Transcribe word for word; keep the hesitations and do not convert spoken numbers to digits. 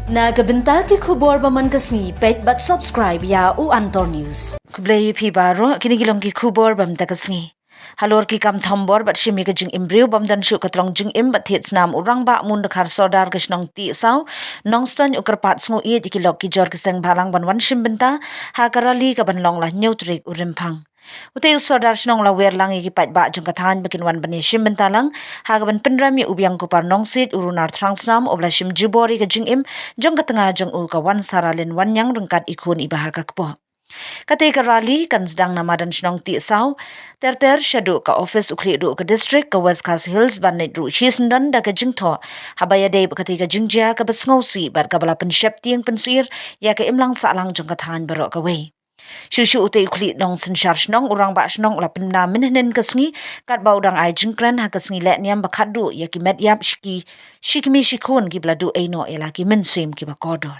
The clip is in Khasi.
Na ka bynta ki khubor ba man ka sngi, peit bad subscribe ïa U Antor News. Khublei phi baroh, kine ki long ki khubor ba mynta ka sngi. Halor ki kam thombor bad shim ïa ka jingim briew, bym don shuh ka tnat jingim bad thied snam, u Rangbah Mundakhar Sordar ka shnong Tiehsaw Nongstoiñ u kyrpad sngewieit ïa ki lok ki jor ki seng bhalang ban wan shim bynta ha ka rally ka ban long la hynñiew tarik u Rymphang. Utei u Sordar shnong u la wer lang ïa ki paidbah jong ka thaiñ ba kin wan ban ïa shim bynta lang ha ka ban pynrem ïa u Biang Kupar Nongsiej, u Runar Thrang Snam, uba la shim jubor ïa ka jingim jong ka tnga jong u, ka Wansaralin Wanniang, ryngkat i khun i bah ha ka kpoh. Katei ka rally kan sdang na madan shnong Tiehsaw ter ter shaduh ka office u khlieh duh ka district ka West Khasi Hills, ban leit ruh shisyndon da ka jingthoh haba ïadei bad katei ka jingjia kaba sngewsih bad kaba la pynsheptieng pynsyier ïa ka imlang sahlang jong ka thaiñ baroh kawei. Shuh shuh utei u khlieh nongsynshar shnong, u rangbah shnong, u la pynbna mynhynnin ka sngi katba u dang ai jingkren ha ka sngi lehniam ba khatduh ïa ki met ïap shi ki, shi kmie shi khun kiba la duh ei noh ïa la ki mynsiem kiba kordor.